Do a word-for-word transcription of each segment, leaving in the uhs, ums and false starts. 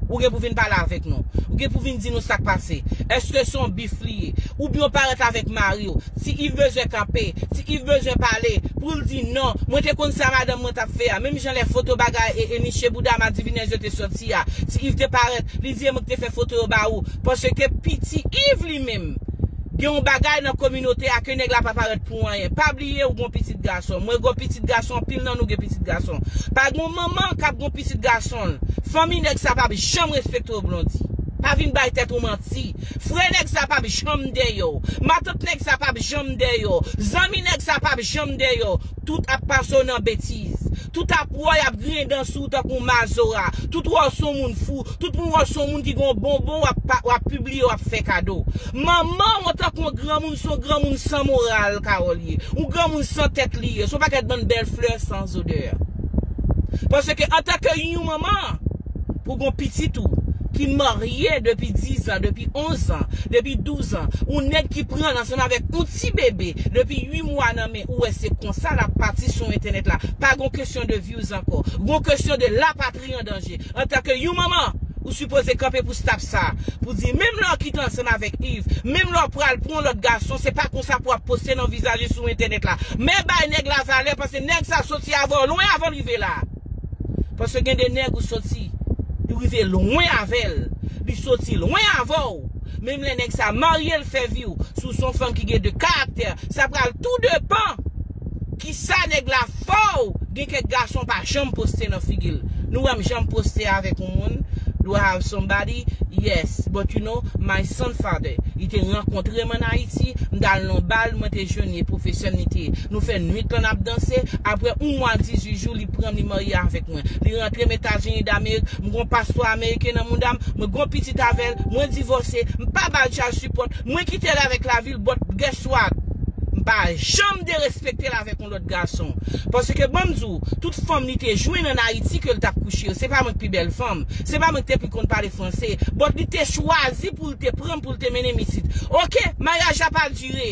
Ou gen pou vin pale avèk nou. Ou gen pou vin di nou sa k pase. Èske se yon bif li ye? Oubyen w parèt avèk mari w? Ti Iv bezwen kanpe. Ti Iv bezwen pale. Pou l di non. Mwen te konn sa madanm mwen t ap fè a. Menm jan lè foto bagay e, e niche bouda madivinèz yo te sòti a. Ti Iv te parèt. Li di e mwen ki te fè foto yo ba ou. Paske piti Iv li menm. Gen yon bagay nan kominote a ke nèg la pa parèt pou anyen. Pa bliye ou gon pitit gason. Mwen gon pitit gason, anpil nan nou gen pitit gason. Pa gon manman k ap gon pitit gason l. Fanmi nèg sa p ap janm respekte w, Blondy. Pa vin bay tèt ou manti. Frè nèg sa p ap janm dèyè w. Matant nèg sa p ap janm dèyè w. Zanmi nèg sa p ap janm dèyè w. Tout ap pase w nan betiz. Tout ap wè w, y ap griyen dan sou w tankou mazora. Tout wè w se yon moun fou. Tout moun wè w se yon moun ki gen yon bonbon w ap, pa- w ap pibliye, w ap fè kado. Manman w antanke yon granmoun, se yon granmoun san moral, Carole ye. Yon granmoun san tèt li ye. Se yon pakèt bann bèl flè san zodè. Paske antanke yon manman, pou gon pitit ou ki marye depi diz an, depi onz an, depi douz an, ou nèg ki pran l ansanm avèk yon ti bebe depi uit mwa nan men ou, wè se konsa l ap pati sou entènèt la. Pa gon kesyon de views ankò. Gon kesyon de lapatri an danje. Antanke yon manman, ou sipoze kanpe pou stop sa. Pou di, menm lè w kite ansanm avèk Iv, menm lè w pral pran yon lòt gason, se pa konsa pou w ap poste nan vizaj li sou entènèt la. Men bay nèg la valè, paske nèg sa soti avè w lwen avan l rive la. Paske gen de nèg ou soti, li rive lwen avè l. Li soti lwen avè w. Menm lè nèg sa marye l fè vi w, si w se yon fanm ki gen de karaktè, sa pral tou depan kisa nèg la fè w. Gen kèk gason pa janm poste nan figi l. Nou wè m janm poste avèk yon moun? Do I have somebody? Yes, but you know, my son father, li te rankontre m ann Ayiti, m t al nan bal, mwen te jwenn li, pwofesè m li te ye. Nou fè nwit lan n ap danse, apre yon mwa dizuit jou, li pran m, li marye avèk mwen. Li rantre m Etazini Damerik, m gon paspò ameriken nan mouda m, mwen gon pitit avè l, mwen divòse, m pa ba l child support, mwen kite l avèk lavi l, but guess what? M pa janm derespekte l avèk yon lòt gason. Paske ban m di w, tout fanm li te jwenn ann Ayiti ke l t ap kouche yo, se pa mwen k pi bèl fanm, se pa mwen k te pi konn pale franse, but li te chwazi pou l te pran m, pou l te mennen m isit. Oke, maryaj la pa dire.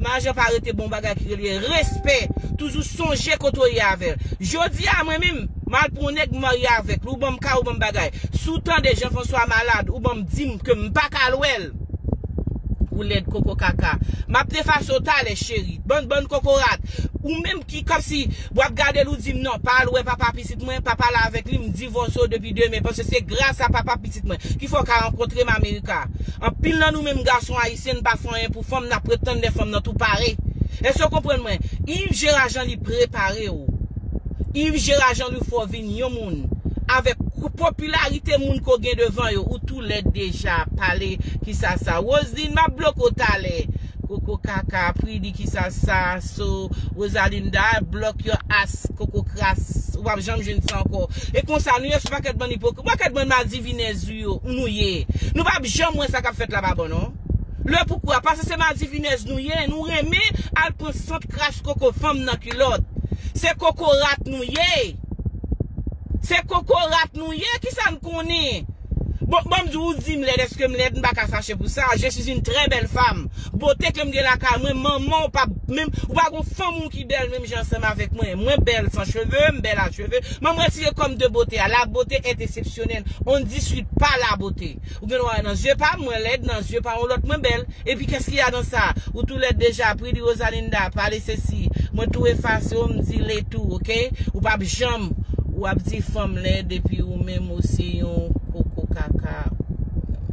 Maryaj la pa rete bon bagay ki rele respè. Toujou sonje kote w ye avè l. Jodi a, mwen menm, m al pran yon nèg m marye avèk li, ou ban m kay, ou ban m bagay. Si w tande Jean François malad, ou ban m di m ke m pa ka al wè l. Ou lèd koko kaka. M ap defase w talè, cheri. Bann, bann kokorat. Ou menm ki kòmsi w ap gade l, ou di m non, pa al wè papa pitit mwen, pa pale avèk li, m divòse w depi demen, paske se gras a papa pitit mwen ki fè w ka rankontre m Amerika. Anpil nan nou menm gason ayisyen, n pa fè anyen pou fanm, n ap pretann lè fanm nan tou pare. Èske w konprann mwen? Iv Jera Jan li prepare w. Iv Jera Jan li fè w vin yon moun. Avèk popilarite moun ke w gen devan yo, ou tou lèd deja, pale, kisa sa? Roseline, m ap bloke w talè. Koko kaka, Pridi, kisa sa? So, Rosalinda, block your ass, koko kras. Ou p ap janm jwenn sa ankò. E konsa, nou ye sou pakèt bann ipokrit, pakèt bann madivinèz ou yo, nou ye. Nou p ap janm wè sa k ap fèt la pa bon, non. Le poukwa? Paske se madivinèz nou ye, nou renmen al pran sant kras koko fanm nan kilòt. Se kokorat nou ye. Se kokorat nou ye, kisa n konnen? Bon, bon, m di w, ou di m lèd, èske m lèd? M pa ka fache pou sa. Je suis une très belle femme. Bote ke m gen lakay mwen, manman w pa menm, ou pa gon fanm ou ki bèl menm jan ansanm avèk mwen. Mwen bèl san cheve, m bèl a cheve. Men m retire kòm de bote a. La beauté est exceptionnelle. On ne discute pas la beauté. Ou gen dwa wè nan zye pa m, mwen lèd, nan zye pa yon lòt, mwen bèl. Epi qu'est-ce qu'il y a dans ça? Ou tou lèd deja, Pridi Rosalinda, pale sesi. Mwen tou efase w, m di le tou, oke? Ou p ap janm, w ap di fanm lèd, epi ou menm ou se yon koko kaka.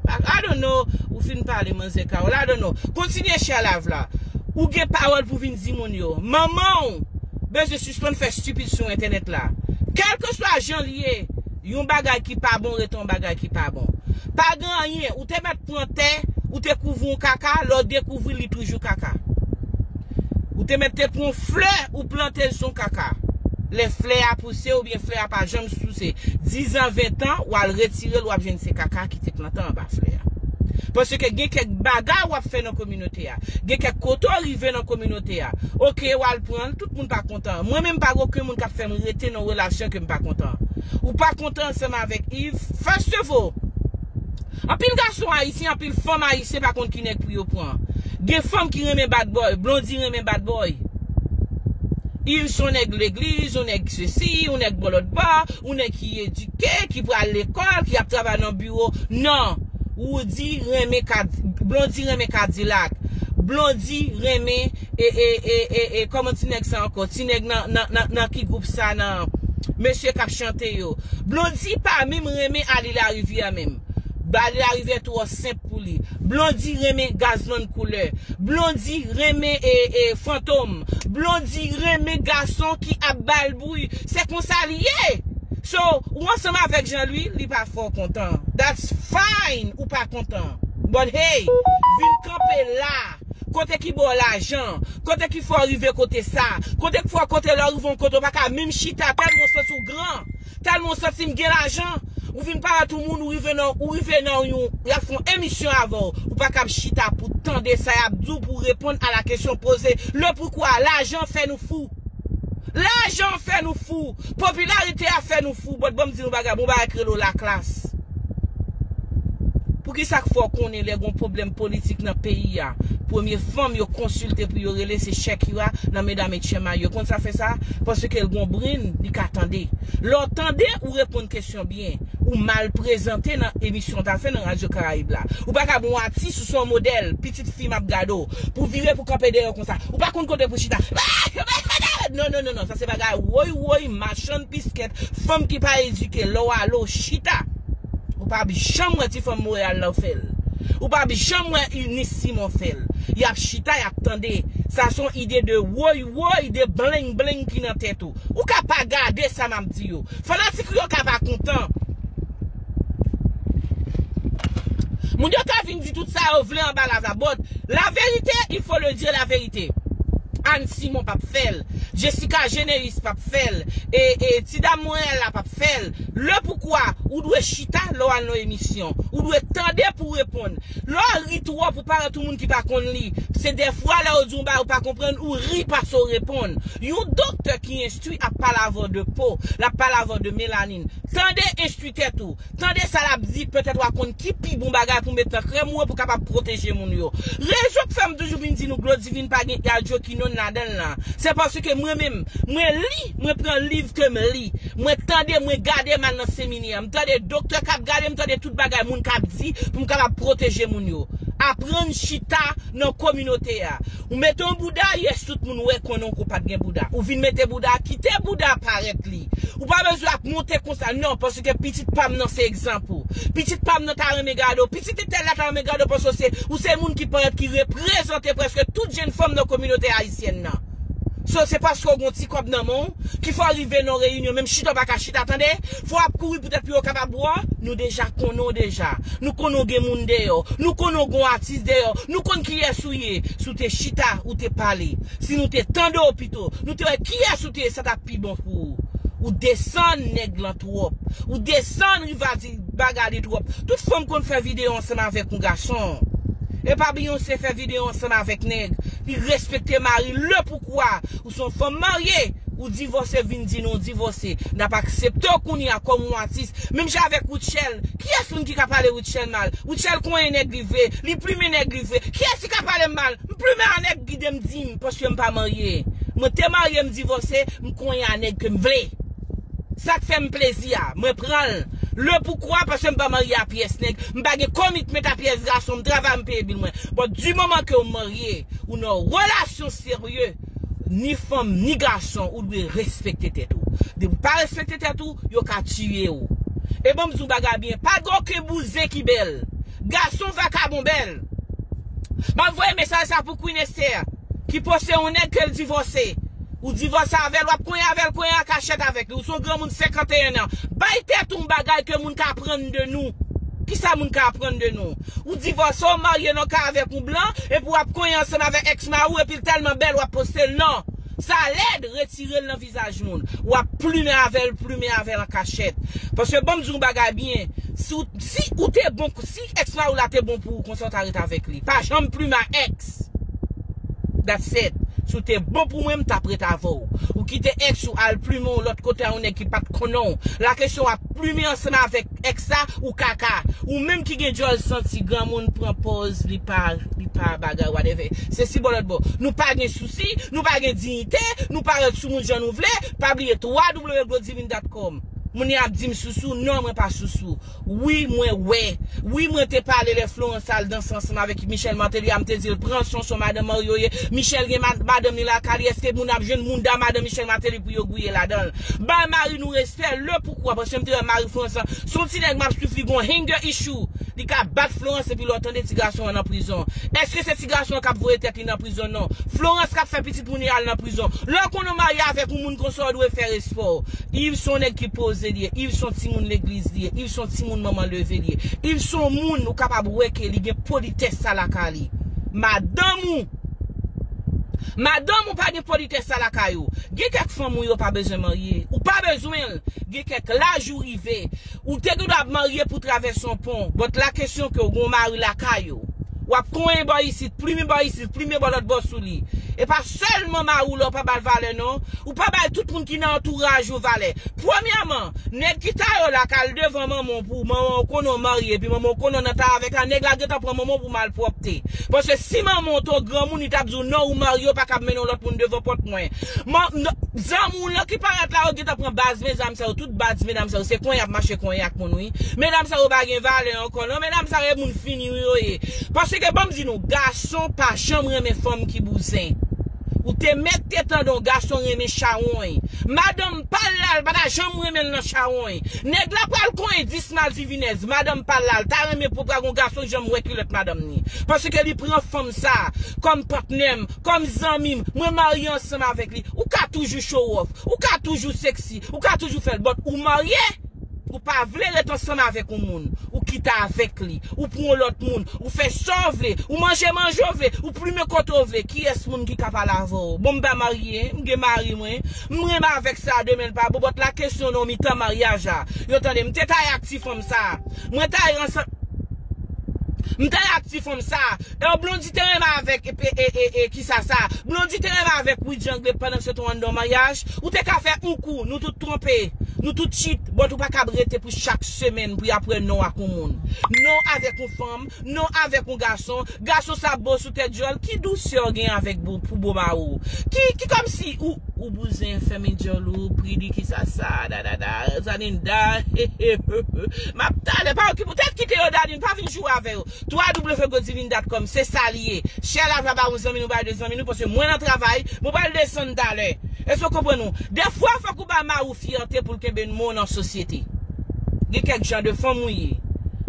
I, I don't know, ou fin pale, manzè Carole, I don't know. Kontinye share live la. Ou gen pawòl pou vin di moun yo. Manman w bezwen sispann fè stupid sou entènèt la. Kèlkeswa jan l ye, yon bagay ki pa bon rete yon bagay ki pa bon. Pa gen anyen, ou te mèt pran tè, ou te kouvri yon kaka, lè w dekouvri l, li toujou kaka. Ou te mèt te pran yon flè, ou plante l sou yon kaka. Lè flè a pouse, oubyen flè a pa janm pouse, diz an, ven an, w al retire l, w ap jwenn se kaka ki te plante anba flè a. Paske gen kèk bagay w ap fè nan kominote a. Gen kèk kote w rive nan kominote a. Oke, w al pran l, tout moun pa kontan. Mwen menm, pa gen okenn moun k ap fè m rete nan relasyon ke m pa kontan. Ou pa kontan ansanm avèk Iv, first of all, anpil gason ayisyen, anpil fanm ayisyen pa konn ki nèg pou yo pran. Gen fanm ki renmen bad boy, Blondy renmen bad boy. Yves se yon nèg legliz, yon nèg sesi, yon nèg bò lòt bò, yon nèg ki edike, ki pral lekòl, ki ap travay nan biwo. Non. Roody renmen kad, Blondy renmen Kadilak. Blondy renmen, e, e, e, e, e, kòman ti nèg sa ankò? Ti nèg nan, nan, nan, nan ki gwoup sa nan, mesye k ap chante yo. Blondy pa menm renmen Ali Larivyè menm. Bali Larivyè twò senp pou li. Blondy renmen Gazman Koulè. Blondy renmen, e, e, Fantom. Blondy renmen gason ki ap ba l bri. Se konsa li ye. So, ou ansanm avèk Jean Louis, li pa fè w kontan. That's fine, ou pa kontan. But hey, vin kanpe la. Kote ki ba w lajan? Kote ki fè w rive kote sa? Kote ki fè w kote lè w rive yon kote w pa ka menm chita tèlman w santi w gran? Tèlman w santi m gen lajan? Ou vin parèt yon moun, ou rive nan, ou rive nan yon, y ap fè yon emisyon avè w. Ou pa kab chita pou tande sa y ap di w, pou reponn a la kesyon poze. Le poukwa? Lajan fè nou fou. Lajan fè nou fou. Popilarite a fè nou fou. But ban m di nou bagay, bon bagay k rele w laklas. Poukisa k fè w konnen lè gon pwoblèm politik nan peyi a, premye fanm yo konsilte pou yo rele se Shakira nan Medam et Chema yo? Konn sa fè sa? Paske l gon brenn, li ka tande. Lè w tande, ou reponn kesyon byen. Ou mal prezante nan emisyon w t al fè nan Radyo Karayib la. Ou pa ka bon atis, ou se yon modèl, pitit fi m ap gade w. Pou vire pou kanpe dèyè w konsa. Ou pa konn kote pou chita. Non, non, non, non. Sa se bagay woy, woy, machann piskèt, fanm ki pa edike, lè w ale w chita. Ou pa janm wè ti fanm Montréal lan fè l. Ou pa janm wè Eunice Simon fè l. Y ap chita, y ap tande. Sa se yon ide de woy, woy, de bleng, bleng ki nan tèt ou. Ou ka pa gade sa m ap di yo. Fanatik ou yo ka pa kontan. Moun yo ka vin di tout sa yo vle anba lav la. But la vérité, il faut le dire la vérité. Anne Simon p ap fè l. Jessica Généus p ap fè l. E, e ti dam Montréal la p ap fè l. Le poukwa, ou dwe chita lè w al nan emisyon. Ou dwe tande pou w reponn. Lè w ri twòp, ou parèt yon moun ki pa konn li. Se dèfwa lè yo di w yon bagay ou pa konprann, ou ri pase w reponn. Yon doktè ki enstwi ap pale avè w de po, l ap pale avè w de melanin. Tande, enstwi tèt ou. Tande sa l ap di, petèt w a konn ki pi bon bagay pou met nan krèm ou an pou kapab pwoteje moun yo. Rezon k fè m toujou vin di nou Glodivine pa gen adyokino'n ladan l la, se paske mwen menm, mwen li, mwen pran liv ke m li, mwen tande, mwen gade, m al nan seminè, m tande doktè k ap gade, m tande tout bagay moun k ap di pou m kapab pwoteje moun yo. Aprann chita nan kominote a. Ou mete yon bouda, yes, tout moun wè konnen w ko pa t gen bouda. Ou vin mete bouda, kite bouda parèt li. Ou pa bezwen ap monte konsa, non, paske pitit pa m nan se egzanp ou. Pitit pa m nan ta renmen gade w. Pitit entèl la ta renmen gade w paske w se, ou se moun ki parèt ki reprezante prèske tout jenn fanm nan kominote ayisyèn nan. So, se paske w gen yon ti kòb nan men w, ki fè w rive nan yon reyinyon, menm chita w pa ka chita, tande? Fò w ap kouri poutèt pou yo kapab wè w. Nou deja konnen w deja. Nou konnen w gen moun dèyè w. Nou konnen w gen yon atis dèyè w. Nou konn kiyès ou ye. Si w te chita, ou te pale. Si nou te tande w pito, nou te wè kiyès ou te ye, sa t ap pi bon pou ou. Ou desann nèg lan twòp. Ou desann rivadi bagay li twòp. Tout fanm konn fè videyo ansanm avèk yon gason. E pa Beyoncé fè videyo ansanm avèk nèg. Li respekte mari l. Le poukwa? Ou se yon fanm marye. Ou divòse, vin di nou w divòse. N ap aksepte w kounye a kòm yon atis. Menm jan avèk Rutshelle. Kiyès moun ki ka pale Rutshelle mal? Rutshelle konyen nèg li vre. Li plimen nèg li vre. Kiyès ki ka pale m mal? M plimen a nèg ki de m di m, paske m pa marye. Mwen te marye, m divòse, m konyen a nèg ke m vle. Sa k fè m plezi a, mwen pran l. Le poukwa? Paske m pa marye a pyès nèg. M pa gen commitment a pyès gason. M travay, m peye bil mwen. But di moman ke w marye, ou nan relasyon serye, ni fanm, ni gason, ou dwe respekte tèt ou. Depi w pa respekte tèt ou, yo ka tiye w. E ban m di w bagay byen, pa gen okenn bouzen ki bèl. Gason vakabon bèl. M ap voye mesaj sa pou Queen Esther, ki poste yon nèg ke l divòse. Ou divòse avè l, w ap konyen avè l, konyen an kachèt avèk li. Ou se yon granmoun senkanteyen an. Bay tèt ou yon bagay ke moun ka aprann de nou. Kisa moun ka aprann de nou? Ou divòse, w marye nan kay avèk yon blan, epi w ap konyen ansanm avèk èks mari w, epi l tèlman bèl, w ap poste l. Non. Sa lèd, retire l nan vizaj moun. W ap plimen avè l, plimen avè l an kachèt. Paske ban m di w yon bagay byen. Si w, si ou te bon, si èks mari w la te bon pou ou, konsa w ta ret avèk li. Pa janm plimen a èks. That's it. Si w te bon pou mwen, m t ap ret avè w. Ou kite ex ou al plimen w lòt kote a yon nèg ki pa t konnen w. La kesyon w ap plimen ansanm avèk ex la, ou kaka. Ou menm ki gen djòl santi, granmoun pran pòz, li pa, li pa bagay, whatever. Se si bò lòt bò. Nou pa gen sousi, nou pa gen diyite, nou pa ret sou moun jan nou vle. Pa bliye w w w godivine dot com. Moun yo ap di m sousou, non, mwen pa sousou. Wi, mwen wè. Wi, mwen te pale lè Florence al danse ansanm avèk Michel Martelly a, m te di l, pran son, son madanm marye w ye. Michel gen ma-, madanm li lakay li, èske moun ap jwenn mounda madanm Michel Martelly pou yo gouye ladan l? Bay mari nou respè, le poukwa, paske m te wè mari Florence lan, se yon ti nèg m ap swiv li gon anger issue. Li ka bat Florence epi lè w tande ti gason an nan prizon. Èske se ti gason an k ap voye tèt li nan prizon? Non. Florence k ap fè pitit moun yo al nan prizon. Lè w konnen w marye avèk yon moun konsa, w dwe fè respè w. Yves se yon nèg ki poze li ye. Yves se yon timoun legliz li ye. Yves se yon timoun manman leve li ye. Yves se yon moun ou kapab wè ke li gen politès sa lakay li. Madanm ou, madanm ou pa gen politès sa lakay ou. Gen kèk fanm ou yo pa bezwen marye. Ou pa bezwen l. Gen kèk laj ou rive. Ou te gen dwa ap marye pou travèse yon pon. But la kesyon ke w gen yon mari lakay ou. W ap konyen bò isit, plimen bò isit, plimen bò lòt bò sou li. E pa sèlman mari w la w pa ba l valè non. Ou pa bay tout moun ki nan antouraj ou valè. Premyèman, nèg ki ta yo la k al devan manman w pou manman w konnen w marye, epi manman w konnen w nan ta avèk la, nèg la gentan pran manman w pou malpwòpte. Paske si manman w te yon granmoun, li t ap di w non, ou marye, w pa kab mennen yon lòt moun devan pòt mwen. Man, n-, zanmi w lan ki parèt la, yo gentan pran baz medam sa yo, tout baz medam sa yo, se konyen y ap mache konyen ak moun, wi. Medam sa yo pa gen valè ankò, non, medam sa yo e moun fini, wi, yo ye. Paske, ban m di nou, gason pa janm renmen fanm ki bouzen. Ou te mèt te tande yon gason renmen chawony. Madanm pa l la, l pa ta janm renmen l nan chawony. Nèg la pral konyen dis madivinèz, madanm pa l la, l ta renmen pou pral gon gason janm wè kilòt madanm ni. Paske li pran fanm sa kòm patnè m, kòm zanmi m, mwen marye ansanm avèk li. Ou ka toujou show off, ou ka toujou sexy, ou ka toujou fè l, but ou marye. Ou pa vle ret ansanm avèk yon moun. Ou kite avèk li. Ou pran yon lòt moun. Ou fè sa w vle. Ou manje manje w vle. Ou plimen kote w vle. Kiyès moun ki ka pale avè w? Bon, m pa marye. M gen mari mwen. M renmen avèk sa demen l pa bon. But la kesyon nan mitan maryaj la. Yo tande, m te ta ye ak ti fanm sa. Mwen ta ye ansanm. M ta ye ak ti fanm sa. E Blondy te renmen avèk, e, e, e, e, kisa sa? Blondy te renmen avèk Widiangle pandan se te anndan maryaj. Ou te ka fè yon kou, nou tout twonpe, nou tout cheat, but ou pa kab rete pou chak semèn pou y ap wè non ak yon moun. Non avèk yon fanm, non avèk yon gason, gason sa bo sou tèt djòl, ki dousè w gen avèk bo, pou bo mari w? Ki, ki kòmsi ou, ou bouzen fèmen djòl ou, pridi kisa sa, da, da, da, zaninda, he, he, he, he. M ap talè, pa okipe w, tèt kite yo, Dadin, pa vin joure avè yo. w w w godivine dot com, se sa li ye. Share live la ba yon zanmi nou, ba de zanmi nou, paske mwen nan travay, mwen pral desann talè. Èske w konprann ou? Dèfwa, fòk ou ba mari w fyète pou l kenbe non w nan sosyete. Gen kèk jan de fanm ou ye.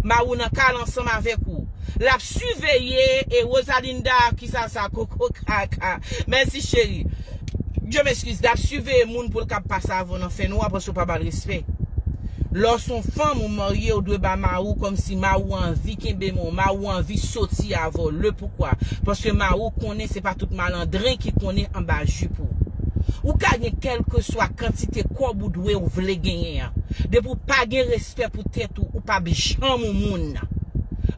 Mari w nan kay la ansanm avèk ou. L ap siveye e Rosalinda, kisa sa, koko kaka. Mèsi, cheri. Dieu m'excuse, l ap siveye moun pou l kab pase avè w nan fè nwa, paske w pa ba l respè. Lè w se yon fanm ou marye, ou dwe ba mari w kòmsi mari w anvi kenbe men w, mari w anvi soti avè w. Le poukwa? Paske mari w konnen se pa tout malandren ki konnen anba jip ou. Ou ka gen kèlkeswa kantite kòb ou dwe ou vle genyen an. Depi w pa gen respè pou tèt ou, ou p ap janm yon moun.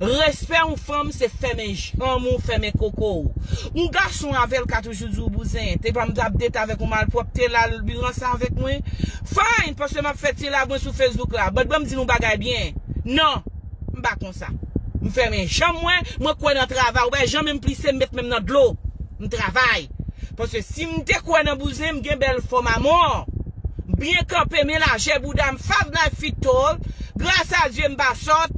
Respè yon fanm, se fèmen janm ou, fèmen koko w. Yon gason avè l ka toujou di w bouzen. Te pa m t ap date avèk yon malpwòpte la, l ranse avèk mwen. Fine, paske m ap fè ti lagwen sou Facebook la. But ban m di nou bagay byen. Non, m pa konsa. M fèmen janm mwen, mwen kwè nan travay. Ou wè, jan menm plise, m met men m nan dlo. M travay. Paske si m te kwè nan bouzen, m gen bèl fòm a mò. M byen kanpe, men lajè bouda m, five nine feet tall. Gras a Dye, m pa sòt.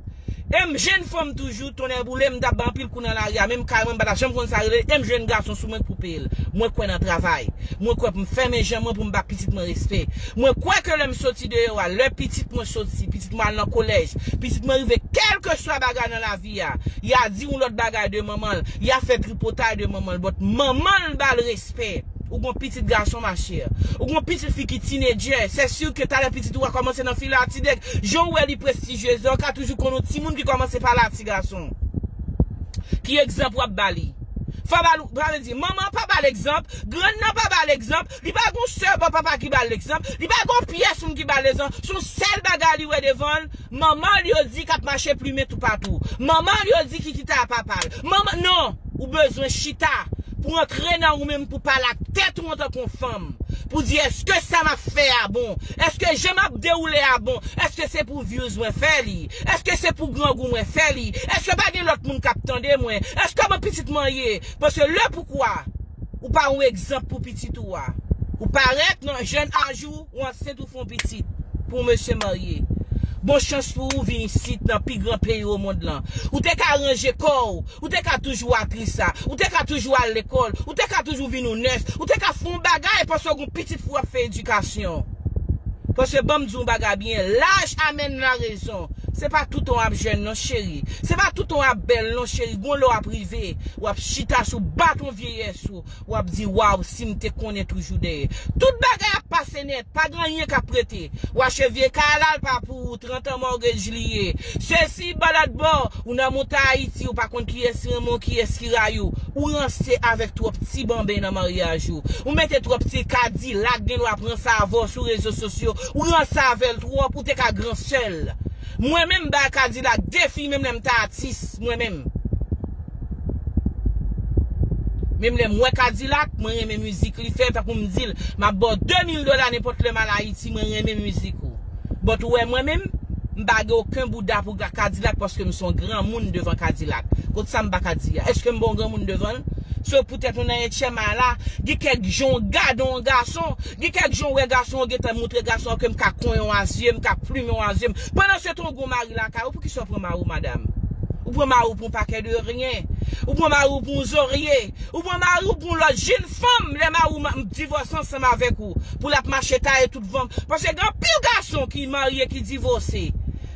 E m jèn fanm toujou, tonnè boule, m t ap bay anpil kou nan lari a, menm kay mwen, m pa ta janm konn sa rele, e m jwenn gason sou mwen k pou peye l. Mwen kwè nan travay. Mwen kwè pou m fèmen jan mwen pou m ba pitit mwen respè. Mwen kwè ke lè m soti deyò a, lè pitit mwen soti, pitit mwen al nan kolèj, pitit mwen rive, kèlkeswa bagay nan lavi a, y a di yon lòt bagay de manman l, y a fè tripotay de manman l, but manman l ba l respè. Ou gon pitit gason, ma chère. Ou gon pitit fi ki tinedjè. Se si ke talè pitit ou a kòmanse nan fila a ti nèg. Jan w wè li prestijiez la, ou ka toujou konn yon timoun ki kòmanse pale a ti gason. Ki egzanp w ap ba li? Fò ba l, sa vle di, manman pa ba l egzanp, grann nan pa ba l egzanp, li pa gon sè bò papa ki ba l egzanp, li pa gon pyès moun ki ba l egzanp. Se yon sèl bagay li wè devan l, manman l yo di k ap mache plimen toupatou. Manman l yo di ki kite a papa l. Manman, non, ou bezwen chita. pou antre nan ou menm, pou pale ak tèt ou antanke yon fanm, pou di, èske sa m ap fè a bon? Èske jan m ap dewoule a bon? Èske se pou views mwen fè li? Èske se pou grangou mwen fè li? Èske pa gen lòt moun k ap tande mwen? Èske mwen pitit mwen ye? Paske le poukwa, ou pa yon egzanp pou pitit ou a. Ou parèt nan jèn aj ou, ou ansent, ou fè yon pitit pou yon mesye marye. Bon chans pou ou vin isit nan pi gran peyi o mond lan. Ou te ka ranje kò w, ou te ka toujou aktris la, ou te ka toujou al lekòl, ou te ka toujou vin yon nès, ou te ka fè yon bagay paske w gen yon pitit pou w ap fè edikasyon. Paske ban m di yon bagay byen, laj amèn larezon. Se pa toutan w ap jèn non cheri. Se pa toutan w ap bèl non cheri. Gon lè w ap rive, w ap chita sou baton vyeyès ou, w ap di, waw, si m te konnen toujou dèyè. Tout bagay ap pase nèt, pa gen anyen k ap rete. W achte vye kay la, l pa pou ou, trant an mortgage li ye. Sesi, balad bò, ou nan monte Ayiti, ou pa konn kiyès ki renmen w, kiyès ki rayi w. Ou ranse avèk twòp ti banben nan maryaj ou. Ou mete twòp ti Kadilak, gen dwa pran sa avè w sou rezo sosyo. Ou ranse avè l twòp, ou te ka gran sè l. Mwen menm, m bay Kadilak defi, menm lè m te atis, mwen menm. Menm lè m wè Kadilak, mwen renmen mizik li fè, tankou m di l, m ap ba w de mil dola nenpòt lè m al Ayiti, mwen renmen mizik ou. But ou wè mwen menm, m pa gen okenn bouda pou Kadilak paske m se yon granmoun devan Kadilak. Kot sa m pa ka di a? Èske m pa yon granmoun devan l? So poutèt nou nan etyèm ay la, gen kèk jan w gade yon gason, gen kèk jan w wè gason, w gentan moutre gason an ke m ka konyen w a zye, m ka plimen w a zye m. Pandan se tan w gen yon mari lakay ou, poukisa w pran mari w, madanm? Ou pran mari w pou yon pakèt de ryen. Ou pran mari w pou yon zorye. Ou pran mari w pou yon lòt jenn fanm. Lè mari w ma- divòse ansanm avèk ou, pou l ap mache taye tout vanm. Paske gen anpil gason ki marye, ki divòse.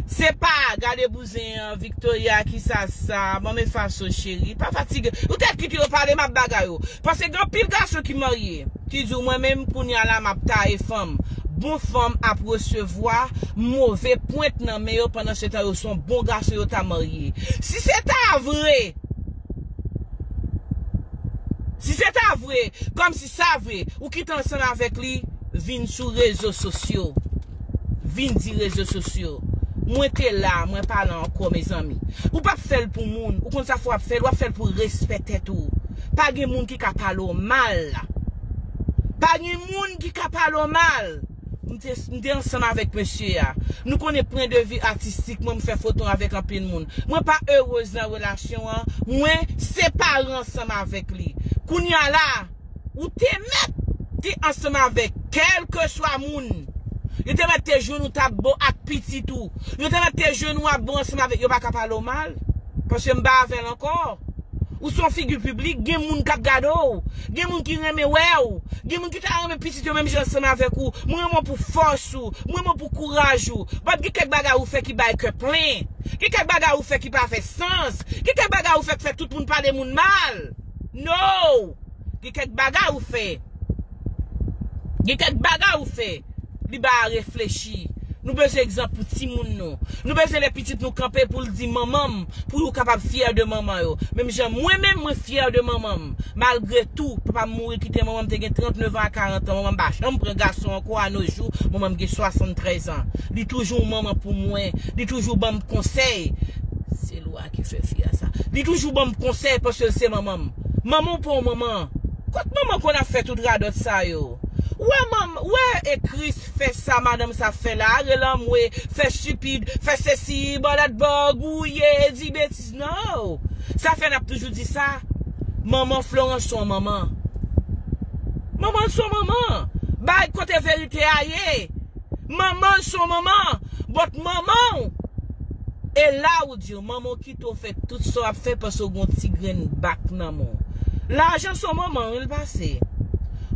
Se pa, gade bouzen an, Victoria, ki sa sa, ban m efase w cheri. Pa fatige. Ou tèt kite yo pale, m ap bagay yo. Paske gen anpil gason ki marye, ki di w, mwen menm, kounye a la, m ap taye fanm. Bon fanm ap resevwa move pwent nan men yo, pandan se tan yo se yon bon gason, yo ta marye. Si se ta vre, si se ta vre, kòm si sa vre, ou kite ansanm avèk li, vin sou rezo sosyo. Vin di rezo sosyo. Mwen te la, mwen pa la ankò, mezanmi. Ou p ap fè l pou moun. Ou konn sa fè w ap fè l, w ap fè l pou respè tèt ou. Pa gen moun ki ka pale w mal. Pa gen moun ki ka pale w mal. M te, m te ansanm avèk mesye a. Nou konnen pwen de vi atistik mwen, m fè foto avèk anpil moun. Mwen pa erez nan relasyon an. Mwen separe ansanm avèk li. Kounye a la, ou te mèt te ansanm avèk kèlkeswa moun. Yo te mèt te jwenn ou t ap bon ak pitit ou. Yo te mèt te jwenn ou ap bon ansanm avèk, yo pa ka pale w mal. Paske m pa avè l ankò. Ou se yon figi piblik, gen moun k ap gade w. Gen moun ki renmen wè w. Gen moun ki ta renmen pitit yo menm jan ansanm avèk ou. Mwen renmen w pou fòs ou. Mwen renmen w pou kouraj ou. But gen kèk bagay ou fè ki bay kè plen. Gen kèk bagay ou fè ki pa fè sans. Gen kèk bagay ou fè k fè tout moun pale moun mal. No! Gen kèk bagay ou fè. Gen kèk bagay ou fè. Li ba a reflechi. Nou bezwen egzanp pou timoun nou. Nou bezwen lè pitit nou kanpe pou l di manman m, pou yo kapab fyè de manman yo. Menm jan mwen menm, mwen fyè de manman m. Malgre tou, papa m mouri kite manman m te gen trannnev an a karant an. Manman m pa janm pran gason ankò a no jou. Manman m gen swasanntrèz an. Li toujou yon manman pou mwen. Li toujou ban m konsèy. Se lwa ki fè fi a sa. Li toujou ban m konsèy paske l se manman m. Manman w pa w manman. Kot manman konn ap fè tout radòt sa yo? Ou wè manm, ou wè e Chris fè sa madanm sa fè la, rele anmwe, fè stipid, fè sesi, bò dat bò, gouye, di betiz. No! Sa fè n ap toujou di sa. Manman Florence se yon manman. Manman se yon manman. Bay kote verite a ye. Manman se yon manman. But manman w, e la ou di w, manman w kite w fè tout sa w ap fè paske w gen yon ti grenn bak nan men w. Lajan se yon manman wi l pase.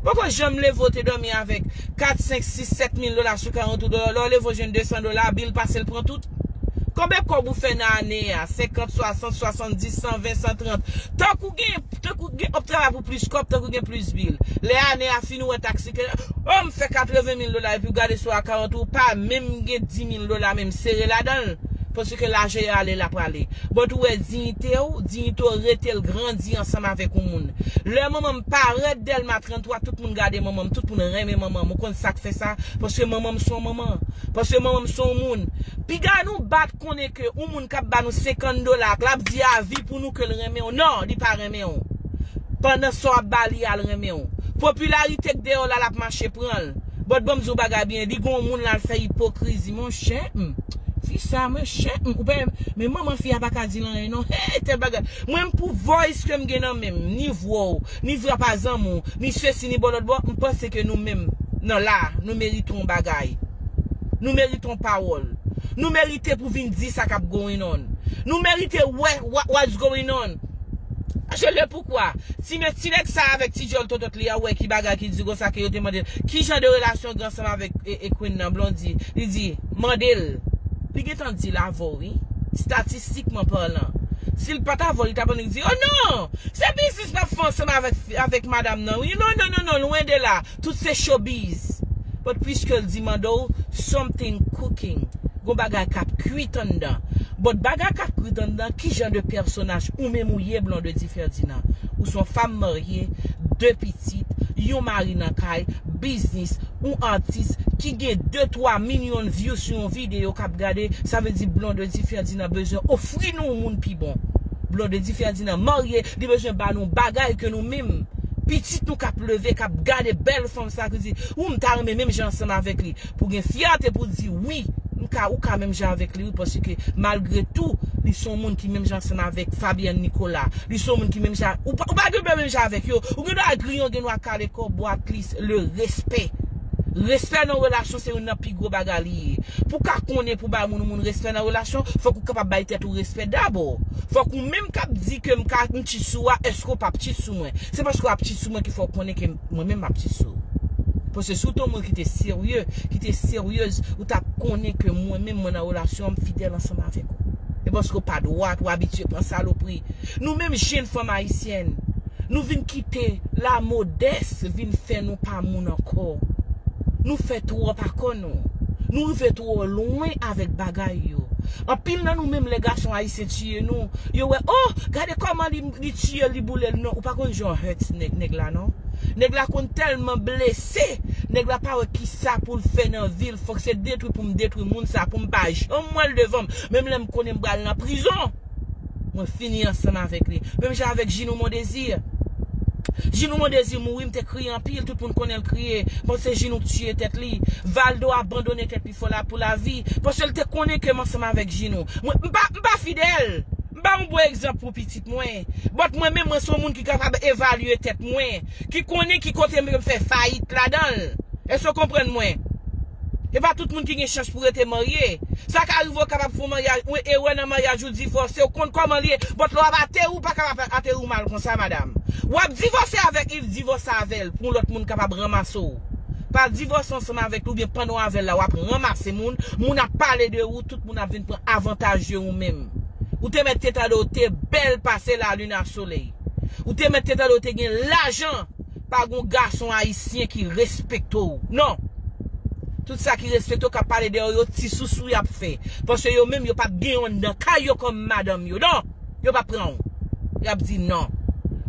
Poko janm leve w te dòmi avèk kat, senk, sis, sèt mil dola sou kont ou, lè w leve w jwenn de san dola, bil pase l pran tout. Konbyen kòb ou fè nan ane a? Senkant, swasant, swasanndis, san ven, san trant. Tank ou gen, tank ou gen, w ap travay pou plis kòb, tank ou gen plis bil. Lè ane a fini, ou wè taksi ke, o, m fè katreven mil dola, epi w gade sou akawont ou, ou pa menm gen dis mil dola menm sere ladan l. Paske lajan yo ale, l ap prale. But ou wè diyite w, diyite w rete l grandi ansanm avèk yon moun. Lè manman m parèt Dèlma tranntwa, tout moun gade manman m, tout moun renmen manman m. Ou konn sa k fè sa? Paske manman m se yon manman. Paske manman m se yon moun. Piga nou bat konnen ke yon moun k ap ba nou senkant dola, k l ap di avi pou nou ke l renmen w. Non, li pa renmen w. Pandan sa w ap ba li a, l renmen w. Popilarite k dèyè w la, l ap mache pran l. But ban m di w bagay byen, li gon moun la, l fè ipokrizi. Monchè, hmm, fi sa, monchè, hmm, ou pa, men manman fi a pa ka di l anyen non. Hey, tèl bagay. Mwen, m pou voice ke m gen nan men m, ni vwa w, ni vwa pa zanmi w, ni sesi, ni bò lòt bò, m panse ke nou menm, nan la, nou merite yon bagay. Nou merite yon pawòl. Nou merite pou vin di sa k ap going on. Nou merite wè what, what's going on. Paske le poukwa, ti men ti nèg sa avèk ti djòl totot li a, wè ki bagay ki di konsa ke yo te mande l, ki jan de relasyon w gen ansanm avèk e, e Queen nan, Blondy? Li di, mande l. Li gentan di l avè w, wi. Statistikman palan. Si l pa t avè w, li t ap annik di, oh non! Se biznis m ap fè ansanm avèk, avèk madanm nan, wi. Non, non, non, non, lwen de la. Tout se showbiz. But piske l di mande w, something cooking. Gon bagay k ap kwit anndan. But bagay k ap kwit anndan, ki jan de pèsonaj ou menm ou ye, Blondedy Ferdinand? Ou se yon fanm marye, de pitit, yon mari nan kay, biznis, yon atis ki gen de twa milyon view sou yon videyo k ap gade, sa vle di Blondedy Ferdinand bezwen ofri nou yon moun pi bon. Blondedy Ferdinand marye, li bezwen ba nou bagay ke nou menm, pitit nou k ap leve, k ap gade bèl fanm sa, ki di, ou m ta renmen menm jan ansanm avèk li. Pou gen fyète pou di, wi, m ka, ou ka menm jan avèk li, wi, paske malgre tou, li se yon moun ki menm jan ansanm avèk Fabienne Nicolas. Li se yon moun ki menm jan, ou pa, ou pa gen dwa menm jan avèk yo. Ou gen dwa griyen, ou gen dwa kale kò, but at least le respect. Respè nan relasyon se youn nan pi gwo bagay li ye. Pou w ka konnen pou bay moun, moun respè nan relasyon, fòk ou kapab bay tèt ou respè dabò. Fòk ou menm k ap di ke m ka, m cheat sou ou a, èske w p ap cheat sou mwen? Se paske w ap cheat sou mwen ki fè w konnen ke mwen menm m ap cheat sou ou. Paske si w te yon moun ki te serye, ki te seryez, ou t ap konnen ke mwen menm mwen nan relasyon an, m fidèl ansanm avèk ou. E paske w pa dwat, ou abitye pran salopri. Nou menm jenn fanm ayisyèn, nou vin kite lamodès vin fè nou pa moun ankò. Nou fè twòp a kò nou. Nou rive twò lwen avèk bagay yo. Anpil nan nou menm, lè gason ayisyen tiye nou, yo wè, oh, gade kòman li, li tiye l, li boule l. Non, ou pa konn jan w hurt nèg, nèg la, non. Nèg la konn tèlman blese, nèg la pa wè kisa pou l fè nan vi l. Fòk se detwi pou m detwi moun sa, pou m pa janm wè l devan m. Menm lè m konnen m pral nan prizon, mwen fini ansanm avèk li. Menm jan avèk Ginou Mondésir. Ginou Mondésir mouri, m te kriye anpil, tout moun konnen l kriye. Bon, se Ginou k tiye tèt li. Valdo abandone tèt li fò la pou lavi. Paske l te konnen ke m ansanm avèk Ginou. Mwen, m pa, m pa fidèl. M ba yon bon egzanp pou pitit mwen. But mwen menm, mwen se yon moun ki kapab evalye tèt mwen, ki konnen ki kote m fè fayit ladan l. Èske w konprann mwen? E pa tout moun ki gen chans pou rete marye. Sa ka rive w kapab fè yon maryaj, yon erè nan maryaj ou, divòse, ou konn kòman l ye, but lè w ap ateri, ou pa kapab ateri w mal konsa, madam. W ap divòse avèk li, divòse avè l, pou yon lòt moun kapab ranmase w. Pa divòse ansanm avèk li, oubyen pandan w avè l la, w ap ranmase moun, moun ap pale de ou, tout moun ap vin pran avantaj de ou menm. Ou te mèt te tande w te bèl pase lalin a solèy. Ou te mèt te tande w te gen lajan. Pa gon gason ayisyen ki respekte w. Non. Tout sa ki respekte w k ap pale dèyè w, yo ti sousou y ap fè. Paske yo menm, yo p ap gen youn nan kay yo kòm madanm yo. Non. Yo p ap pran w. Y ap di non.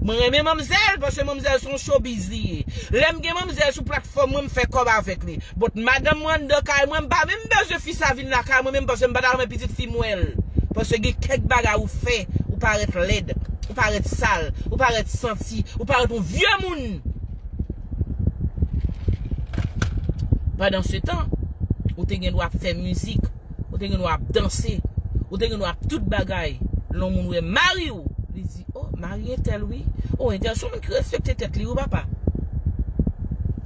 Mwen renmen manmzèl, paske manmzèl se yon showbiz li ye. Lè m gen manmzèl sou platfòm mwen, m fè kòb avèk li. But madanm mwen anndan kay mwen, m pa menm bezwen fi sa vin lakay mwen menm, paske m pa ta renmen pitit fi m wè l. Paske gen kèk bagay ou fè, ou parèt lèd, ou parèt sal, ou parèt santi, ou parèt yon vye moun. Pandan se tan, ou te gen dwa ap fè mizik, ou te gen dwa ap danse, ou te gen dwa ap tout bagay. Lè yon moun wè mari w, li di, oh, mari entèl wi. Oh, entèl se yon moun ki respekte tèt li wi papa.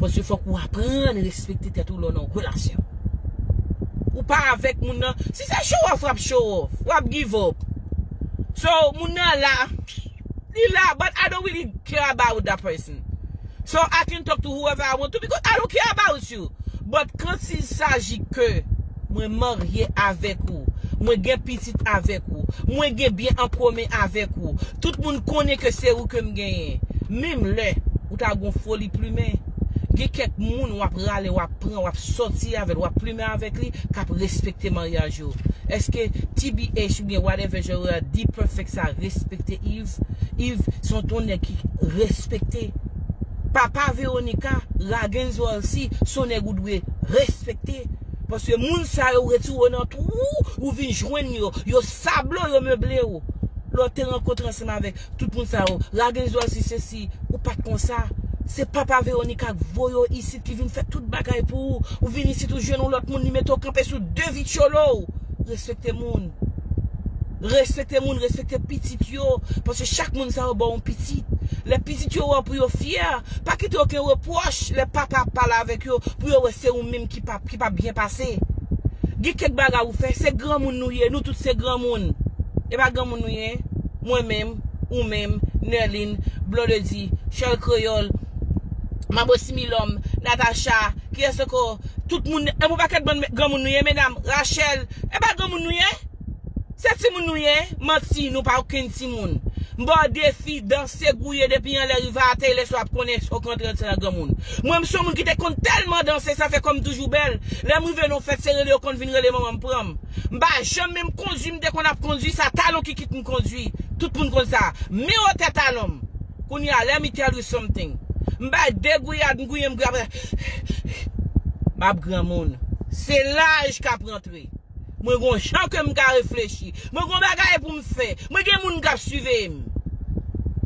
Paske fòk ou aprann respekte tèt ou lè w nan yon relasyon. Ou pa avèk moun nan. Si se show off, w ap show off. W ap give up. So, moun nan la, li la, but I don't really care about that person. So, I can talk to whoever I want to because I don't care about you. But quand il s'agit que mwen marye avèk ou, mwen gen pitit avèk ou, mwen gen byen an komen avèk ou, tout moun konnen ke se ou ke m genyen. Menm lè ou ta gon foli plimen, gen kèk moun w ap rale, w ap pran, w ap sòti avè l, w ap plimen avèk li, k ap respekte maryaj yo. Èske T B H oubyen whatever genre D-Perfect sa respekte Yves? Yves se yon ton nèg ki respekte. Papa Veronica, Ragenzorlcy, se yon nèg ou dwe respekte. Paske moun sa yo retire w nan twou, ou vin jwenn yo. Yo sable w, yo meble w. Lè w te rankontre ansanm avèk tout moun sa yo, Ragenzo a di sesi, ou pa t konsa. Se papa Veronica k voye w isit, ki vin fè tout bagay pou ou. Ou vin isit, ou jwenn yon lòt moun, li mete w kanpe sou de vityolo w. Respekte moun. Respekte moun, respekte pitit yo. Paske chak moun sa yo ba w yon pitit. Lè pitit yo wè w pou yo fyè, pa kite okenn repwòch lè papa ap pale avèk yo, pou yo wè se ou menm ki pa, ki pa byen pase. Gen kèk bagay ou fè, se granmoun nou ye, nou tout se granmoun. E pa granmoun nou ye? Mwen menm, ou menm, Nerline, Blondedy, Chèl Kreyòl, Manbo Similòm, Natacha, kiyès ankò? Tout moun, e yon pakèt bann granmoun nou ye, medam, Rachel, e pa granmoun nou ye? Se timoun nou ye? Manti, nou pa okenn timoun. M ba w defi, danse, gouye depi anlè rive atè, lè sa w ap konnen èske w ka antre nan granmoun. Mwen, m se yon moun ki te konn tèlman danse, sa fè kò m toujou bèl. Lè m rive nan yon fèt, se rele yo konn vin rele manman m pran m. M pa janm menm kondui, m te konn ap kondui, sa talon ki kit m kondui. Tout moun konn sa. Men wotè talon m. Kounye a, let me tell you something. M bay de gouyad, m gouye, m gouye, apre, m ap granmoun. Se laj k ap rantre. Mwen gon jan ke m ka reflechi. Mwen gon bagay pou m fè. Mwen gen moun k ap siveye m.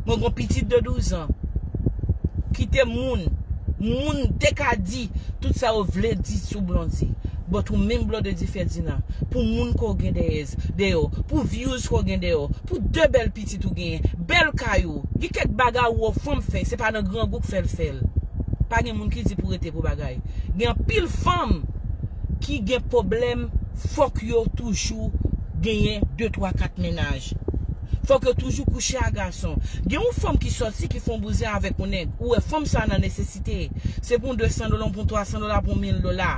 Mwen gon pitit de douz an. Kite moun. Moun te ka di tout sa yo vle di sou Blondy. But ou menm Blondedy Ferdinand, pou moun ke w gen dèyè, dèyè w, pou views ke w gen dèyè w, pou de bèl pitit ou genyen, bèl kay ou, gen kèk bagay ou wè fanm fè, se pa nan grangou k fè l fè l. Pa gen moun ki di pou rete pou bagay. Gen anpil fanm ki gen pwoblèm, fòk yo toujou genyen de, twa, kat mennaj. Fòk yo toujou kouche a gason. Gen yon fanm ki sòti, ki fè yon bouzen avèk yon nèg. Ou wè fanm sa nan nesesite. Se pou yon de san dola, pou yon twa san dola, pou yon mil dola.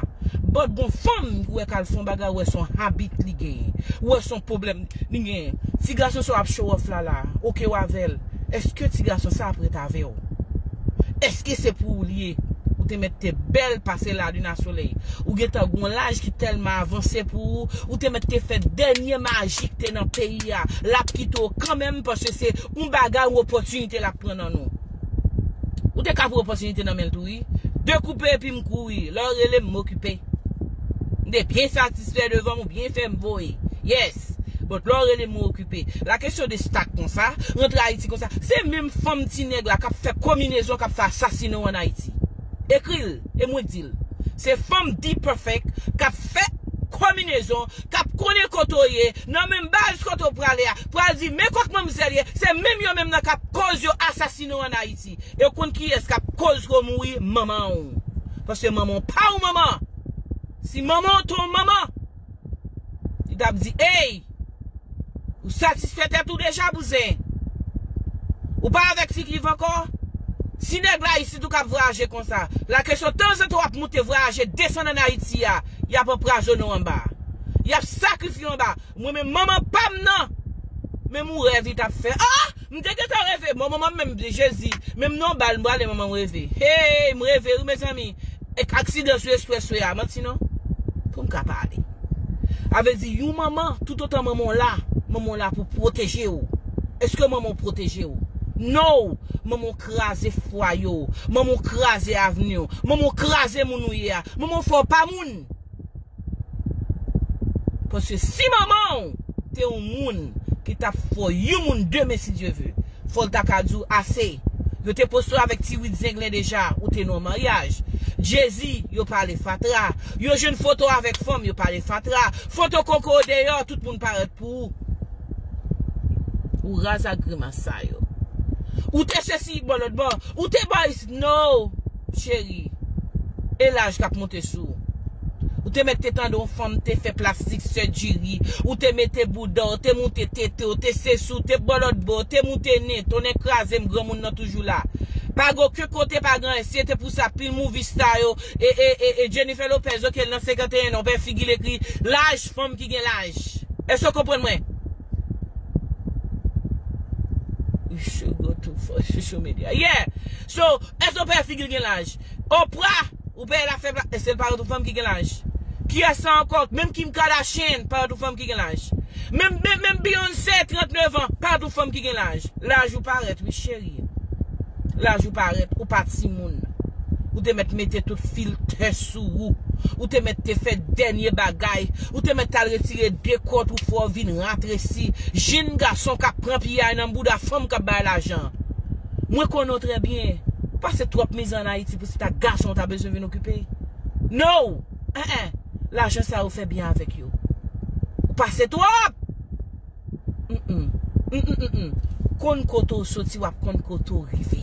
But gon fanm ou wè k al fè yon bagay, ou wè se yon habit li genyen. Ou wè se yon pwoblèm li genyen. Ti gason sa w ap show off la la, oke w avè l. Èske ti gason sa ap ret avè w? Èske se pou ou li ye? Ou te mèt te bèl pase lalin a solèy. Ou gentan gon laj ki tèlman avanse pou ou. Ou te mèt te fè dènye maji k te nan peyi a. L ap kite w kanmenm paske se yon bagay, yon opòtinite l ap pran nan nou. Ou te ka pran opòtinite nan men l tou wi. Dekoupe epi m kouri. Lè w rele m, m okipe. M te byen satisfè devan m, ou byen fè m voye. Yes. But lè w rele m, ou okipe. La kesyon de stak konsa, rantre Ayiti konsa, se menm fanm ti nèg la k ap fè konbinezon, k ap fè asasinen w ann Ayiti. Ekri l, e mwen di l. Se fanm D-Perfect k ap fè konbinezon, k ap konnen kote w ye, nan menm baz kote w prale a, pral di, men kot manmzèl ye, se menm yo menm nan k ap koz yo asasinen w ann Ayiti. E w konn kiyès k ap koz ke w mouri? Manman w. Paske manman w pa yon manman. Si manman w te yon manman, li t ap di, ey, ou satisfè tèt ou deja, bouzen? Ou pa avèk Ti Cliff ankò? Si nèg la isit ou k ap vwayaje konsa, la kesyon tanzantan w ap moute vwayaje desann ann Ayiti a, y ap anpwazonnen w anba. Y ap sakrifye w anba. Mwen menm manman pa m nan. Menm yon rèv li t ap fè. Ah! M te gentan reve. Bon, manman m menm, Jezi. Menm nan bal, m prale manman m reve. Hey, m reve, wi, mezanmi. Ek aksidan sou espreswe a, manti non. Pou m ka pale. A vle di, yon manman, toutotan manman w la, manman w la pou pwoteje w. Èske manman w pwoteje w? No! Manman w kraze fwaye w. Manman w kraze avni w. Manman w kraze moun ou ye a. Manman w fè w pa moun. Paske si manman w te yon moun ki t ap fè yon moun demen, si Dye ve, fò l ta ka di w ase. Yo te poste w avèk ti wid zenglen deja, ou te nan maryaj. Jezi, yo pale fatra. Yo jwenn foto avèk fanm, yo pale fatra. Foto koko w deyò, tout moun parèt pou ou. Ou raz ak grimas sa yo. Ou te sesi bò lòt bò. Ou te bò isit, no, cheri. E laj k ap monte sou ou. Ou te mèt te tande yon fanm te fè plastik surgery. Ou te mete bouda w, te moute tete w, te sesi w, te bò lòt bò, te moute nen, tonnè kraze m, granmoun nan toujou la. Pa gen okenn kote, pa gen anyen. Si se te pou sa, pil movie star yo, e, e, e, e Jennifer Lopez, oke, l nan senkanteyen an, w pè figi l ekri laj, fanm ki gen laj. Èske w konprann mwen? You should go to for social media. Yeah. So, èske w pè figi l gen laj? Oprah, ou pè la fè pla-, èske l pa yon fanm ki gen laj? Kiyès sa ankò? Menm Kim Kardashian, pa yon fanm ki gen laj. Menm, menm, menm Beyoncé, trannèf an, pa yon fanm ki gen laj. Laj ou parèt, wi, cheri. Laj ou parèt, ou pa timoun. Ou te mèt mete tout filtè sou ou. Ou te mèt te fè dènye bagay. Ou te mèt t al retire de kòt ou fè w vin rantre si. Jenn gason k ap pran piyay nan bouda fanm k ap bay lajan. Mwen konnen w trè byen. Ou pase twòp mizè ann Ayiti pou se ta gason w ta bezwen vin okipe. No! En, en. Lajan sa yo fè byen avèk yo. Ou pase twòp! Mm, mm. Mm, mm, mm, mm. Konn kote w soti, w ap konn kote w rive.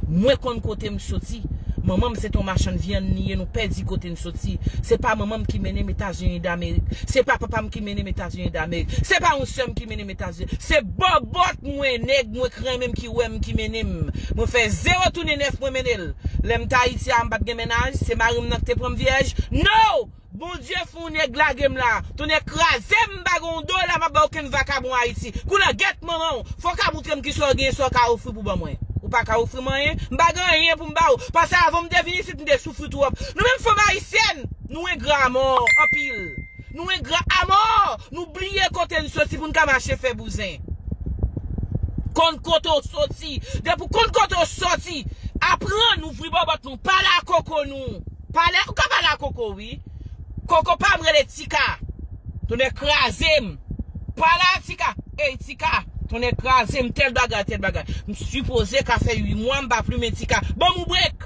Mwen konn kote m soti. Manman m se t on machann vyann li ye, nou pèdi kote n soti. Se pa manman m ki mennen m Etazini Damerik. Se pa papa m ki mennen m Etazini Damerik. Se pa yon sè m ki mennen m Etazini. Se bòbòt mwen, nèg mwen k renmen m, ki wè m, ki mennen m. Mwen fè zewo tounen nèf, mwen mennen l. Lè m t Ayiti a, m pa t gen mennaj, se mari m nan ki te pran m vyèj. No! Bondye fè yon nèg lage m la. Tonnè kraze m, m pa gen yon dola, m ap ba okenn vakabon Ayiti. Kounye a, gèt manman w. Fò w ka montre m kisa w gen, sa w ka ofri pou ban mwen. Ou pa ka ofri m anyen. M pa gen anyen pou m ba w. Paske avan m te vin isit, m te soufri twòp. Nou menm fanm ayisyèn, nou engra amò, anpil. Nou engra amò. Nou bliye kote n soti pou n ka mache fè bouzen. Konn kote w soti. Depi w konn kote w soti, aprann ouvri bòbòt nou. Pale a koko nou. Pale, ou ka pale a koko, wi. Koko pa m rele Tika. Tonnè kraze m. Pale a Tika. Ey, Tika. Tonnè kraze m, tèl bagay, tèl bagay. M sipoze ka fè uit mwa m pa plimen Tika. Ban m yon brek.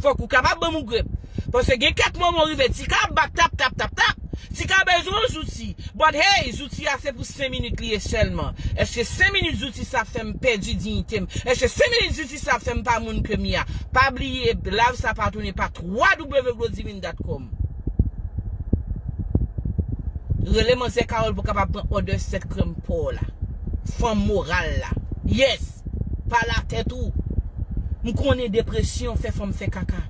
Fòk ou kapab ban m yon brek. Paske gen kèk moman w rive, Tika ap bat tap, tap, tap, tap. Tika bezwen yon zouti. But hey, zouti a se pou senk minit li ye sèlman. Èske senk minit zouti sa fè m pèdi diyite m? Èske senk minit zouti sa fè m pa moun ke m ye a? Pa bliye, live sa pa tounen pa w w w glodivine dot com. Rele manzè Carole pou kapab pran òdè sèt krèm pa w la. Fanm moral la. Yes! Pale a tèt ou. M konnen depresyon fè fanm fè kaka.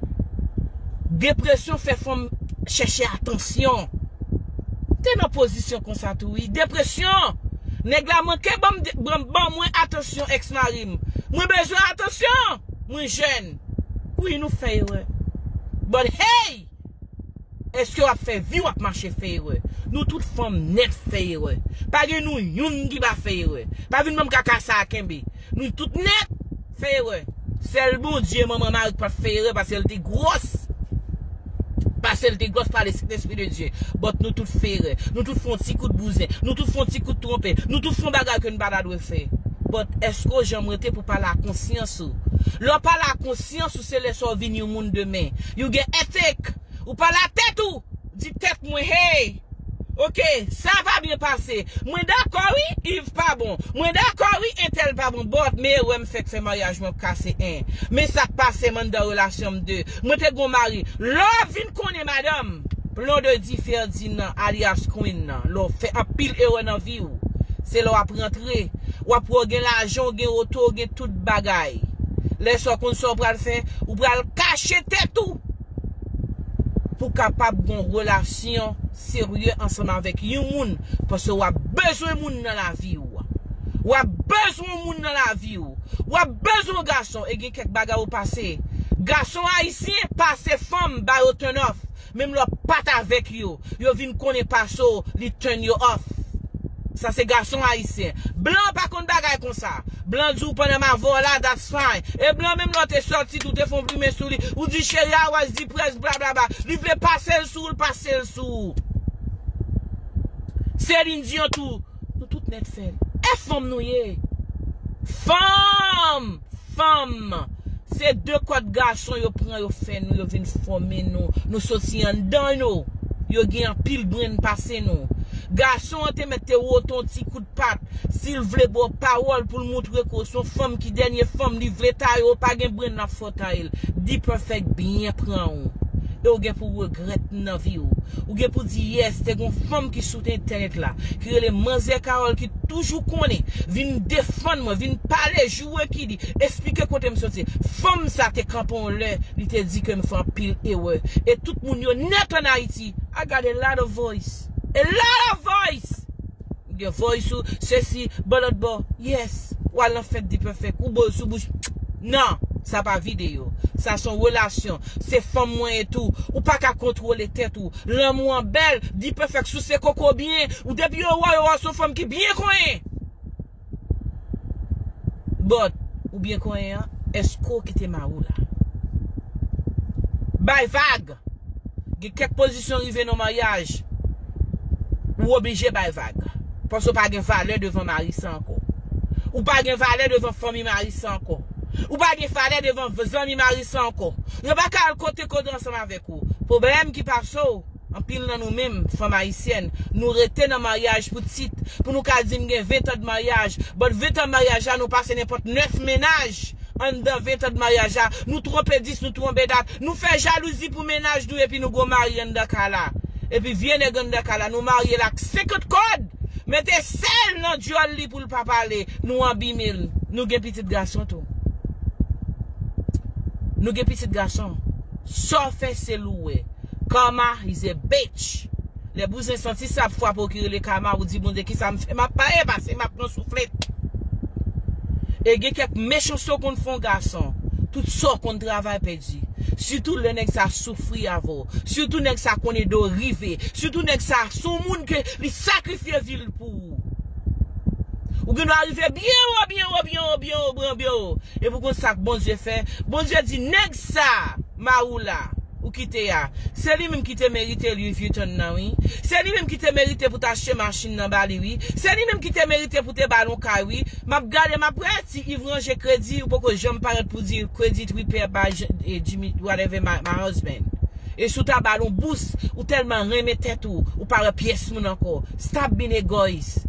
Depresyon fè fanm chèche atansyon. M te nan pozisyon konsa tou, wi. Depresyon! Nèg la manke ban m de- ban ban mwen atansyon, èks mari m. Mwen bezwen atansyon! Mwen jèn. Wi, nou fè erè. But hey! Èske w ap fè vi w ap mache fè erè? Nou tout fanm nèt fè erè. Pa gen nou youn ki pa fè erè. Pa vin ban m kaka sa a kenbe. Nou tout nèt fè erè. Sèl Bondye, manman mari k pa t fè erè paske l te gwòs. Paske l te gwòs pa le Sentespri de Dye. But nou tout fè erè. Nou tout fè yon ti kout bouzen. Nou tout fè yon ti kout twonpe. Nou tout fè yon bagay ke n pa ta dwe fè. But èske w janm rete pou pale a konsyans ou? Lè w pale a konsyans ou, se lè sa w vin yon moun demen. You get ethic. Ou pale a tèt ou. Di tèt mwen, hey! Oke, sa pa byen pase. Mwen dakò wi, Yves pa bon. Mwen dakò wi, entèl pa bon. But, men erè m fèk fè maryaj mwen ap kase en. Men sa k pase m anndan relasyon m de. Mwen te gon mari. Lè w vin konnen madanm, Blondedy Ferdinand, alias Queen nan, lè w fè anpil erè nan vi w, se lè w ap rantre, w ap wè w gen lajan, w gen oto, w gen tout bagay. Lè sa w konn sa w pral fè, ou pral kache tèt ou. Pou kapab gon relasyon serye ansanm avèk yon moun, paske w ap bezwen moun nan lavi w. W ap bezwen moun nan lavi w. W ap bezwen gason, e gen kèk bagay ou pase. Gason ayisyen pase fanm ba yo turn off. Menm lè w pa t avèk yo, yo vin konnen pase w, li turn yo off. Sa se gason ayisyen. Blan pa konn bagay konsa. Blan di w pandan m avè w la, that's fine. E blan menm lè w te sòti tou, te fè yon plimen sou li, ou di cheri a was depressed, blablabla. Li vle pase l sou ou, l pase l sou ou. Celine Dion tou, nou tout nèt fè l. E fanm nou ye. Fanm! Fanm! Se de kòd gason yo pran, yo fè nou, yo vin fòme nou. Nou soti anndan yo. Yo gen anpil brenn pase nou. Gason an te mèt te wote yon ti kout pat. Si l vle ba w pawòl pou l moutre ke w se yon fanm ki dènye fanm, li vle taye w, pa gen brenn l ap fè w taye l. D-Perfect byen pran w. E w gen pou regrèt nan vi w. Ou gen pou di, yes, te gon fanm ki sou entènèt la, ki rele Manzè Carole, ki toujou konnen, vin defann mwen, vin pale, joure ki di, esplike kote m soti. Fanm sa te kanpe yon lè, li te di ke m fè anpil erè. E tout moun yo nèt ann Ayiti. I got a lot of voice. A lot of voice! Gen voice ou, sesi, bò lòt bò. Yes. W al nan fèt D-Perfect, ou bo l sou bouch. Non, sa pa videyo. Sa se yon relasyon. Se fanm mwen ye tou. Ou pa ka kontwole tèt ou. Lanmou an bèl, D-Perfect souse koko byen. Ou depi yo wè, yo wè se yon fanm ki byen konyen. But, ou byen konyen an, èske w kite mari w la? Bay vag! Gen kèk pozisyon rive nan maryaj, ou oblije bay vag. Paske w pa gen valè devan mari sa ankò. Ou pa gen valè devan fanmi mari sa ankò. Ou pa gen valè devan zanmi mari sa ankò. Yo pa ka al kote kote ansanm avèk ou. Pwoblèm ki pase w, anpil nan nou menm, fanm ayisyèn, nou rete nan maryaj pou tit, pou nou ka di m gen ven tan de maryaj. But ven tan maryaj la, nou pase nenpòt nèf mennaj anndan ven tan de maryaj la. Nou twonpe dis, nou twonpe dat. Nou fè jalouzi pou mennaj nou epi nou gon mari anndan kay la. Epi vye nèg anndan kay la, nou marye l ak senkant kòd. Mete sèl nan djòl li pou l pa pale. Nou abime l. Nou gen pitit gason tou. Nou gen pitit gason. Sa w fè se l ou wè. Karma is a bitch. Lè bouzen santi sa ap frape w ki rele karma, ou di, Bondye, kisa m fè? M ap pale pase m ap pran souflèt. E gen kèk mechanste w konn fè yon gason. Tout sa w konn travay pèdi. Sitou lè nèg sa soufri avè w. Sitou nèg sa konn ede w rive. Sitou nèg sa se yon moun ke li sakrifye vi l pou ou. Ou gen dwa rive byen wo, byen wo, byen wo, byen wo, byen wo, byen wo. Epi w konn sa k Bondye fè? Bondye di, nèg sa, mari w la, ou kite a, se li menm ki te merite Louis Vuitton nan, wi. Se li menm ki te merite pou t achte machin nan ba li, wi. Se li menm ki te merite pou te ba l yon kay, wi. M ap gade, m ap wè si Yves ranje kredi, ou poko janm parèt pou di credit repair by J- eh, Jimmy, whatever, my, my husband. E si w ta ba l yon bous, ou tèlman renmen tèt ou, ou pa wè pyès moun ankò. Stop being egoist.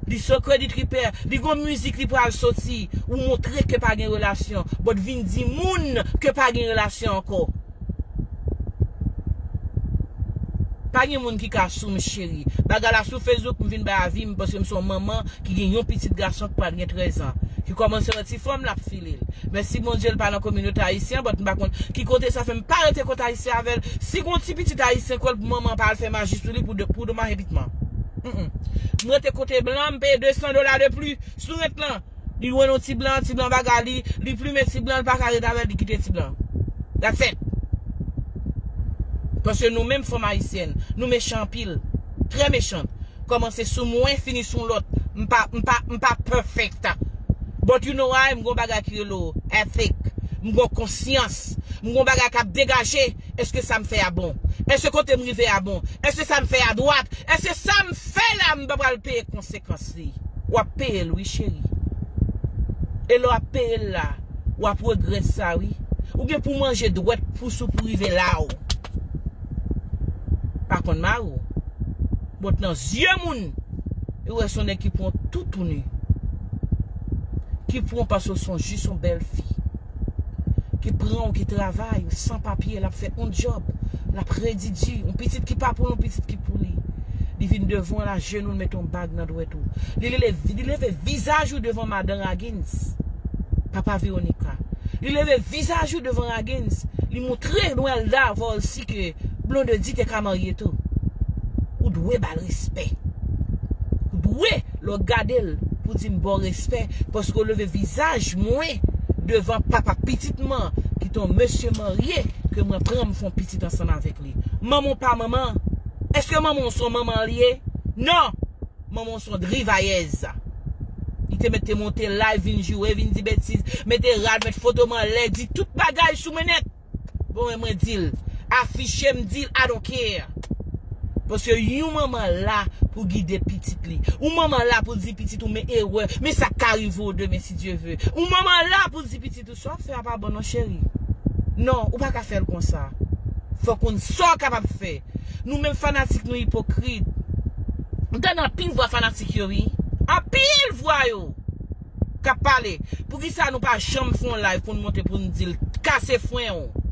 Li se yon credit repair, li gon mizik li pral soti, ou montre ke pa gen relasyon, but vin di moun ke pa gen relasyon ankò. Pa gen moun ki ka sou m, cheri. Bagay la sou Facebook, m vin bay avi m paske m se yon manman ki gen yon pitit gason ki pral gen trèz an. Ki kòmanse wè ti fanm, l ap file l. Mèsi Bondye, l pa nan kominote ayisyen, but m pa konn ki kote sa fè m pa rete kot ayisyen avè l. Si gon ti pitit ayisyen kwè l pou manman pa al fè maji sou li pou de, pou domaj e pitman. Mm, mm. M rete kote blan, m peye de san dola de plis sou rent lan. Li wè yon ti blan, ti blan bagay li, li plimen ti blan, li pa ka ret avè l, li kite ti blan. That's it. Paske nou menm fanm ayisyèn, nou mechan anpil. Trè mechan. Kòmanse sou mwen, fini sou lòt. M pa, m pa, m pa perfect. But you know why? M gon bagay ki rele ethic. M gon konsyans. M gon bagay k ap degaje. Èske sa m fè a bon? Èske kote m rive a bon? Èske sa m fè a dwat? Èske sa m fè la, m pa pral peye konsekans li? W ap peye l, wi, cheri. E lè w ap peye l la, w ap regrèt sa, wi. Ou gen pou manje dwèt pous ou pou rive la w pa konn mari w. But nan zye moun, ou wè se yon nèg ki pran w toutouni. Ki pran w paske w se jis yon bèl fi. Ki pran w, ki travay, san papye, l ap fè yon djòb, l ap redi di, yon pitit ki pa pou l, yon pitit ki pou li. Li vin devan w, l ajenou, l mete yon bag nan dwèt ou. Li leve, li leve vizaj ou devan madan Raggins, papa Veronica. Li leve vizaj ou devan Raggins, li montre Noelda Volcy ke Blondedy te ka marye tou. Ou dwe ba l respè. Ou dwe, lè w gade l, pou di m ba w respè, paske w leve vizaj mwen devan papa pitit mwen, ki te yon mesye marye, ke mwen pran m fè yon pitit ansanm avèk li. Manman w pa manman. Èske manman w se yon manman li ye? Non! Manman w se yon drivayèz. Li te mete monte live, vin joure, vin di betiz, mete rad, met foto m anlè, di tout bagay sou mwen nèt. Bon, e mwen di l, afiche m, di l, I don't care. Paske yon manman la pou gide pitit li. Yon manman la pou di pitit ou men erè, men sa k ka rive w demen si Dye ve. Yon manman la pou di pitit ou sa w ap fè a pa bon non cheri. Non, ou pa ka fè l konsa. Fòk konn sa w kapab fè. Nou menm fanatik nou ipokrit. M tande anpil vwa fanatik yo wi. Anpil vwa yo k ap pale. Poukisa nou pa janm fè yon live pou n monte pou n di l kase fren w?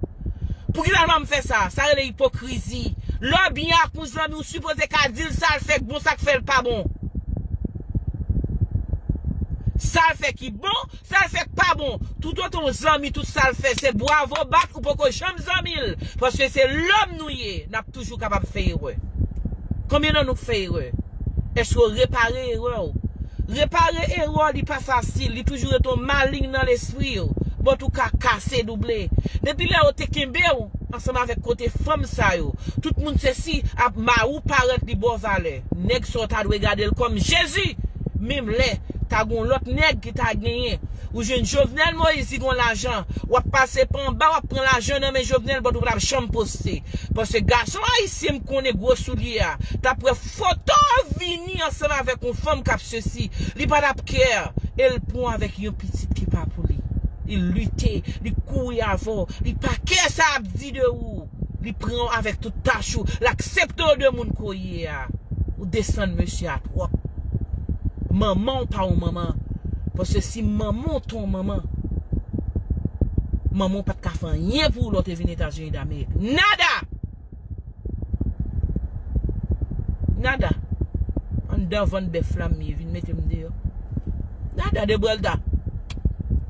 Poukisa nou pa janm fè sa? Sa rele ipokrizi. Lè w byen ak yon zanmi, ou sipoze ka di l sa l fè k bon, sa k fè l pa bon. Sa l fè ki bon, sa l fè k pa bon. Toutotan w zanmi, tout sa l fè, se bwavo bat, ou poko janm zanmi l. Paske se lòm nou ye, n ap toujou kapab fè erè. Konbyen nan nou k fè erè? Èske w repare erè w? Repare erè w, li pa fasil, li toujou rete yon maling nan lespri w. But ou ka kase double. Depi lè yo te kenbe w ansanm avèk kote fanm sa yo, tout moun sesi ap mari w parèt li ba w valè. Nèg sa w ta dwe gade l kòm Jezi. Menm lè a gon lòt nèg ki ta genyen. Ou jwenn Jovenel Moïse, li gon lajan. W ap pase pa anba, w ap pran lajan nan men Jovenel, but ou pa t ap janm poste. Paske gason ayisyen m konnen gwo soulye a, t ap wè foto vini ansanm avèk yon fanm k ap sesi. Li pa t ap kè. E l pran avèk yon pitit ki pa pou li. Li lite, li kouri avè w. Li pa kè sa ap di de ou. Li pran w avèk tout tach ou. L aksepte w de moun ke w ye a. Ou desann mesye a twòp. Manman w pa yon manman. Paske si manman w te yon manman, manman w pa t ka fè anyen pou ou lè w te vin Etazini Damerik. Nada! Nada! Anndan vann bèf la m ye, vin mete m deyò. Nada de Brelda.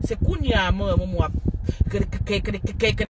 Se kounye a mwen, mwen, mwen ap